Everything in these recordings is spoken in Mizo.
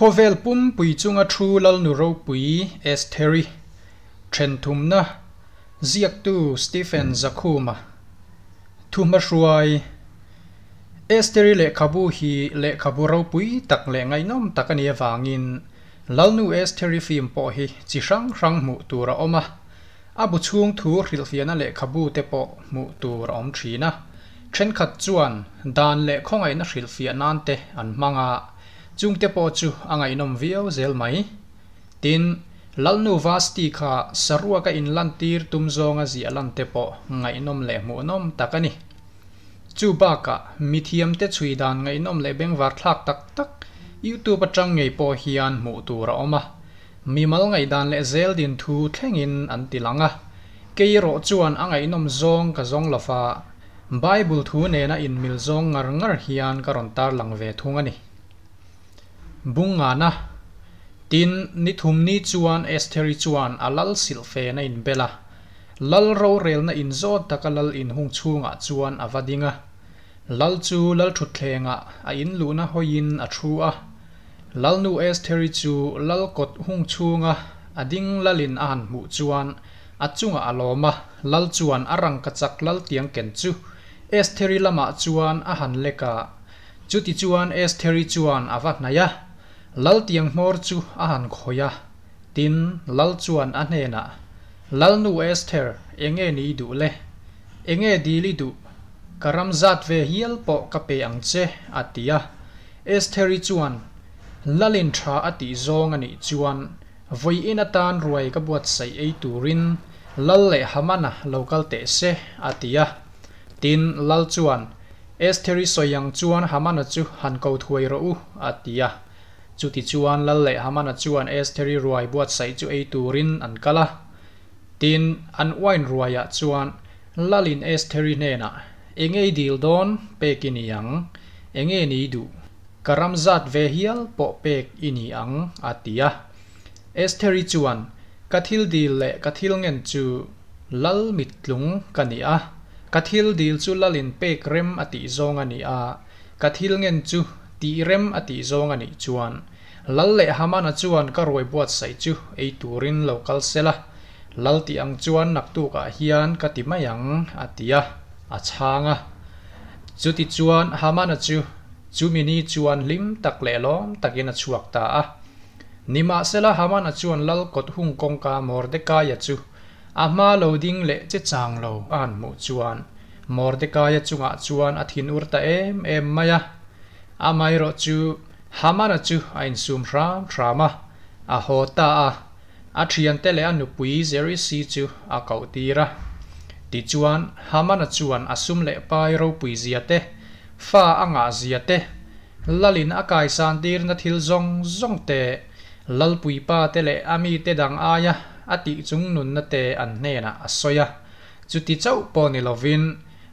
Khawvel pumpui chunga thu Lalnu ropui Estheri then thumna ziaktu Stephen Zakhuma Thuhmahruai Estheri lehkhabu hi lehkhabu ropui tak leh ngaihnawm tak a nih avangin Lalnu Estheri film pawh hi chi hrang hrang hmuh tur a awm a, a bu chhung thu hrilhfiahna lehkhabu te pawh hmuh tur a awm thin a, thenkhat chuan dan leh khawngaihna hrilhfiah nan te an hmang a, Chungte pawh chu a ngaihnawm viau zel mai. Tin, Lalnu Vasti kha saruaka inlantir tum zawnga ziah lan te pawh ngaihnawm leh hmuhnawm tak a ni. Chu bakah mithiamte chhui dan ngaihnawm leh bengvarthlak tak tak YouTube atang ngei pawh hian hmuh tur a awm a. Mimal ngaihdan leh zel din thu thlengin an ti lang a. Kei erawh chuan a ngaihnawm zawng ka zawng lo va, Bible thu nena inmil zawng ngar ngar hian ka rawn tarlang ve thung a ni. Bungngana, Tin, ni thum ni chuan Estheri chuan a lal silhfen a inbel a. Lal rorelna inzawt taka lal inhung chhungah chuan a va ding a. Lal chu lal thutthlengah a inluhna hawiin a thu a. Lalnu Estheri chu lal kawt hung chhunga a ding lalin a han hmuh chuan a chungah a lawm a. Lal chuan a rangkachak lal tiang ken chu Estheri lamah chuan a han lek a. Chutichuan Estheri chuan a va hnaih a, lal tiang hmawr chu a han khawih a. Tin, lal chuan a hnenah, Lalnu Esther, enge ni i duh le? Enge dil i duh? Ka ram zat ve hial pawh ka pe ang che, a ti a. Estheri chuan, Lalin tha a tih zawng a nih chuan, vawiin atan ruai ka buatsaih ei turin lal leh Hamana lo kal teh se, a ti a. Tin, lal chuan, Estheri sawi ang chuan Hamana chu han ko thuai rawh u, a ti a. Chuti chuan lal leh Hamana chuan Estheri ruai buatsaih chu ei turin an kal a. Tin, an uain ruaiah chuan lalin Estheri hnenah, Enge i dil dawn pek i ni ang? Enge ni i duh? Ka ram zat ve hial pawh pek i ni ang, a ti a. Estheri chuan, Ka thil dil leh ka thil ngen chu Lal mittlung ka ni a, ka thil dil chu Lalin pek rem a tih zawng a ni a, ka thil ngen chu tih rem a tih zawng a nih chuan Lal leh Hamana chuan ka ruai buatsaih chu ei turin lo kal sel a, Lal tih ang chuan naktukah hian ka ti mai ang, a ti a, a chhang a. Chuti chuan Hamana chu chumi ni chuan hlim tak leh lawm takin a chhuak ta a. Nimahsela Hamana chuan Lal kawt hung kawngka Mordekaia chu A hma lo ding leh che chang lo a han hmuh chuan Mordekaia chungah chuan a thin ur ta em em mai a. Amaherawh chu Hamana chu a insum hram hram a, a haw ta a, a thiante leh a nupui Zerisi chu a koh tir a. Tichuan Hamana chuan a sum leh pai ropui zia te, fa a ngah zia te, Lalin a kaisan tirna thil zawng zawng te, Lalpuipa te leh a mite dang aia a tih chung nunna te an hnenah a sawi a. Chuti chauh pawh ni lovin,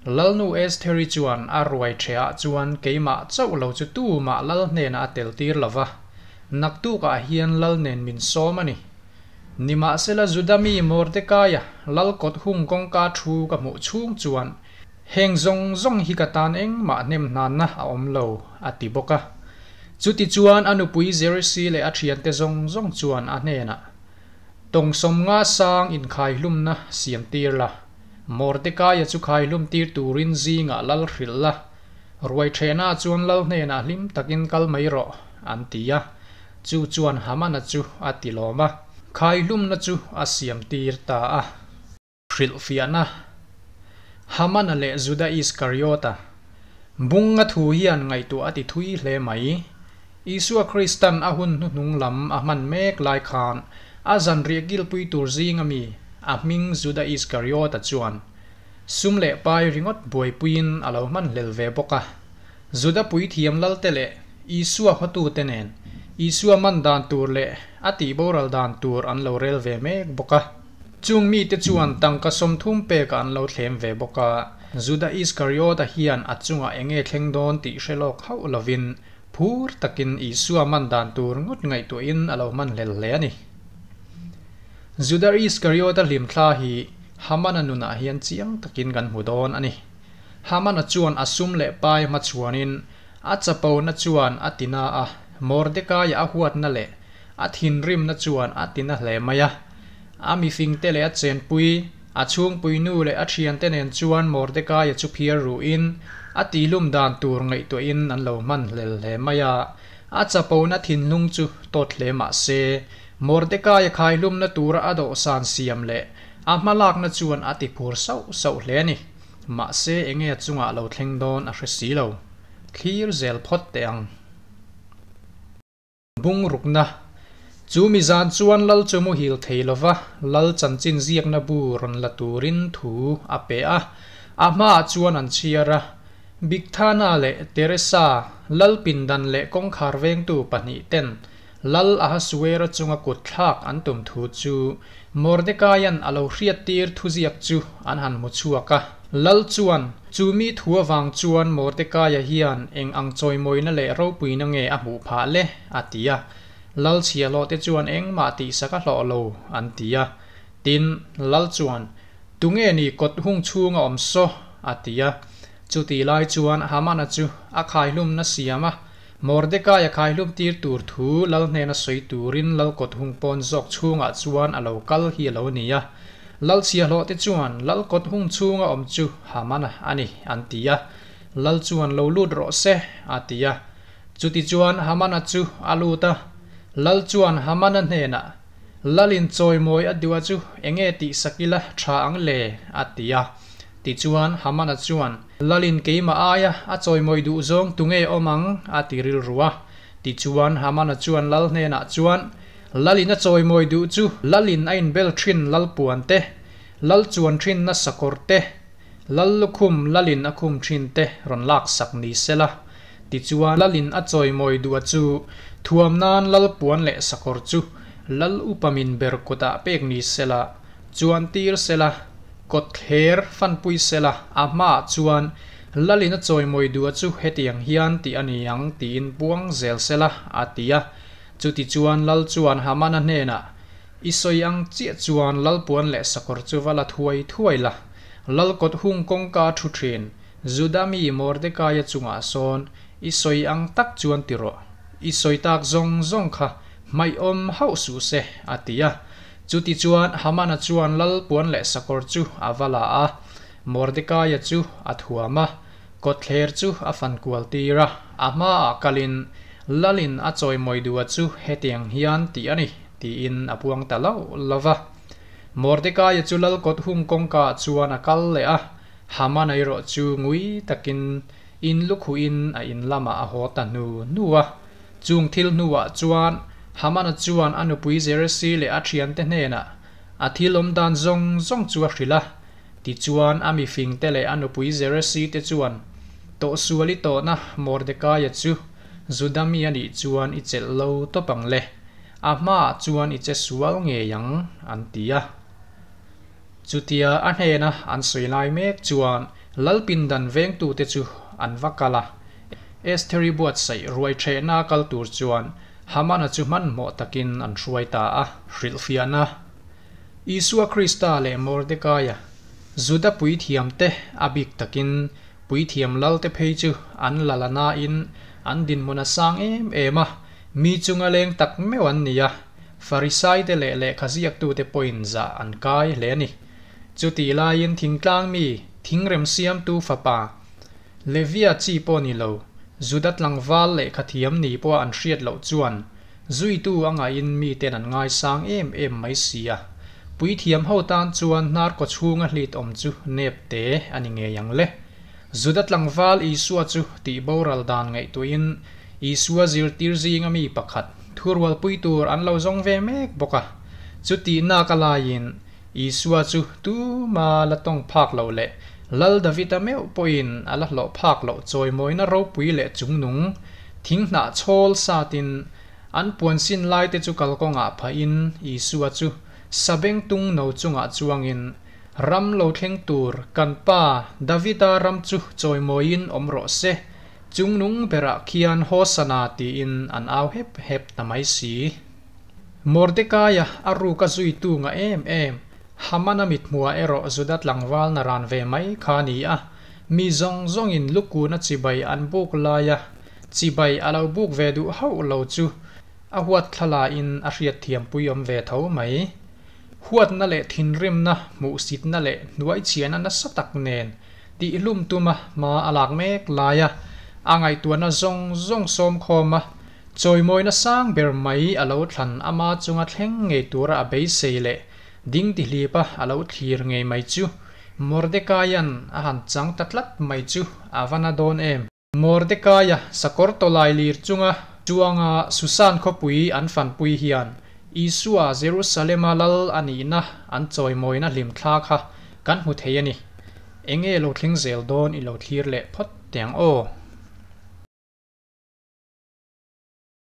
Lalnu Estheri chuan a ruai ṭhehah chuan keimah chauh lo chu tumah lal hnenah a tel tir lo va, naktukah hian lal nen min sawm a ni. Nimahsela Juda mi Mordekaia lal kawt hung kawngka thu ka hmuh chhung chuan heng zawng zawng hi ka tan engmah hnem hnanna a awm lo, a ti bawk a. Chutichuan a nupui Zeresi leh a thiante zawng zawng chuan a hnenah, Tawng sawmnga sang inkhaihlumna siam tir la, Mordekaia chu khaihlum tir turin zingah lal hrilh la, ruai thehna chuan lal hnenah hlim takin kal mai rawh, an ti a. Chu chuan Hamana chu a ti lawm a, khaihlumna chu a siam tir ta a. Hrilhfiahna, Hamana leh Juda Iskariota bunga thu hian ngaihtuah a ti thui hle mai. Isua Kristan a hun hnuhnung lam a hman mek lai khan a zanriah kilpui tur zinga mi a hming Juda Iskariota chuan sum leh pai ringawt buaipuiin a lo hman hlel ve bawk a. Juda puithiam lalte leh Isua hawtute nen Isua man dan tur leh a tihboral dan tur an lo rel ve mek bawk a. Chung mite chuan tangka 30 pekah an lo thlem ve bawk a, Juda Iskariota hian a chungah enge thleng dawn tih hre lawk hauh lovin phur takin Isua man dan tur ngawt ngaihtuahin a lo hman hlel hle a ni. Juda Iskariota hlimthla hi Hamana nunah hian chiang takin kan hmu dawn a ni. Hamana chuan a sum leh pai hmachhuanin a chapona chuan a ti na a, Mordekaia a huatna leh a thinrimna chuan a tina hle mai a. A mifingte leh a chenpui, a chhungpuinu leh a thiante nen chuan Mordekaia chu phiar ruhin a tihlum dan tur ngaihtuahin an lo hmanhlel hle mai a. A chapona thinlung chu tawt hle mah se, Mordekaia khaihlumna tura a dawhsan siam leh a hmalakna chuan a tiphur sauh sauh hle a ni. Mahse enge a chungah lo thleng dawn a hre si lo. Thlir zel phawt teh ang. Bungrukna, Chu mi zan chuan lal chu muhil thei lova lal chanchin ziakna bu rawn la turin thu a pe a, a hmaah chuan an chhiar a. Bigthana leh Teresa, lal pindan leh kawngkhar vengtu pahnihten Lal Ahasuera chunga kut thlak an tum thu chu Mordekaia'n a lo hriattir thuziak chu an han hmu chhuak a. Lal chuan, Chu mi thu avang chuan Mordekaia hian eng ang chawimawina leh ropuina nge a hmuh phah le? a ti a. Lal chhiahhlawhte chuan engmah tihsak a hlawh lo, an ti a. Tin, Lal chuan, Tunge ni kawt hung chhunga awm saw? a ti a. Chutih lai chuan Hamana chu a khaihlumna siam a, Mordecai a khaihlum tir tur thu lal hnena sawi turin lal kawt hung pawn zawk chhungah chuan a lo kal hi a lo ni a. Lal chhiahhlawhte chuan lal kawt hung chhunga awm chu Hamana a ni, an ti a. Lal chuan lo lut rawh se, a ti a. Chutichuan Hamana chu a lut a. Lal chuan Hamana hnenah, Lalin chawimawi a duh a chu enge tihsak ila tha ang le? a ti a. Tichuan, Hamana chuan, Lalin keimah aia a chawimawi duh zawng tunge awm ang? a ti rilru a. Tichuan, Hamana chuan lal hnenah chuan, Lalin a chawimawi duh chu Lalin a inbel thin lal puan te, lal chuan thinna sakawr te, lal lukhum Lalin a khum thin te rawn laksak ni sela. Tichuan, Lalin a chawimawi duh a chu thuam nan lal puan leh sakawr chu lal upa min ber kutah pek ni sela, chuan tir sela. Kawtthler fanpui sela a hmaah chuan Lalin a chawimawi duh a chu hetiang hian tih a ni ang tiin puang zel sela a ti a. Chuti chuan Lal chuan Hamana hnenah, I sawi ang chiah chuan Lal puan leh sakawr chu va la thuai thuai la, Lal kawt hung kawngka thu thin Juda mi Mordekaia chungah sawn i sawi ang tak chuan ti rawh, i sawi tak zawng zawng kha hmaihawm hauh suh se a ti a. Chutichuan Hamana chuan lal puan leh sakawr chu a va la a, Mordekaia chu a thuam a, kawtthler chu a fan kual tir a, a hmaah kalin, Lalin a chawimawi duha chu hetiang hian tih a ni, tiin a puang ta lo lo va. Mordekaia chu lal kawt hung kawngkaah chuan a kal leh a, Hamana erawh chu ngui takin in lukhuhin a in lamah a haw ta hnu hnu a. Chung thil hnuah chuan Hamana chuan a nupui Zeresi leh a thiante hnenah a thil awm dan zawng zawng chu a hrilh a. Tichuan a mifingte leh a nupui Zeresi te chuan, Tawhsual i tawhna Mordekaia chu Juda mi a nih chuan i chelh lo tawp ang le, a hmaah chuan i che sual ngei ang, an ti a. Chutia a hnena an sawi lai mek chuan Lalpindan vengtute chu an va kal a. Estheri buatsaih ruai ṭhehna kal tur chuan Hamana chu hmanhmawh takin an hruai ta a. Hrilhfiahna, Isua Krista leh Mordekaia, Juda puithiamte a bik takin puithiam lalte phei chu an la la nain an dinhmun a sang em em a, mi chunga leng tak meuh an ni a, Farisaite leh lehkha ziaktute pawhin zah an kai hle a ni. Chutih laiin thingtlang mi, thingrem siamtu fapa, Levia chi pawh ni lo, Juda tlangval lehkha thiam ni pawha an hriat loh chuan zuitu a ngaihin miten an ngaisang em em mai si a. Puithiam ho tan chuan hnar kaw chhunga hlit awm chu nep te a ni ngei ang le. Juda tlangval Isua chu tih boral dan ngaihtuahin Isua zirtir zinga mi pakhat thurualpui tur an lo zawng ve mek bawk a. Chutihnak a laiin Isua chu tuma la tawng phak loh leh Lal Davida meuh pawhin a la hlawh phak loh chawimawina ropui leh chungnung thinghnah chhawl satin an puansin laite chu kalkawngah phahin Isua chu sabengtung no chungah chuangin ram lo thleng tur kan pa Davida ram chu chawimawiin awm rawh se, chungnung berah khian Hosana tiin an au hep hep ta mai si. Mordekaia a ruk a zuitu nga em em, Hamana mithmuah erawh Juda tlangval naran ve mai kha a ni a, mi zawng zawngin lukuna chibai an buk laia chibai a lo buk ve duh hauh lo chu a huat thlalaiin a hriatthiampui awm ve tho mai. Huatna leh thinrimna, hmuhsitna leh hnuaichhiahna nasa tak nen tihhlum tuma hma a lak mek laia a ngaihtuahna zawng zawng sawmkhawm a, chawimawina sang ber mai a lo thlan ama chunga thleng ngei tura a beisei leh ding tihlipa a lo thlir ngei mai chu Mordekaia'n a han chang ta tlat mai chu a va na dawn em! Mordekaia sakawr tawlai lir chunga chuanga Susan khawpui an fanpui hian Isua Jerusalema lal a nihna an chawimawina hlimthla kha kan hmu thei a ni. Enge lo thleng zel dawn i lo thlir leh phawt teh ang aw.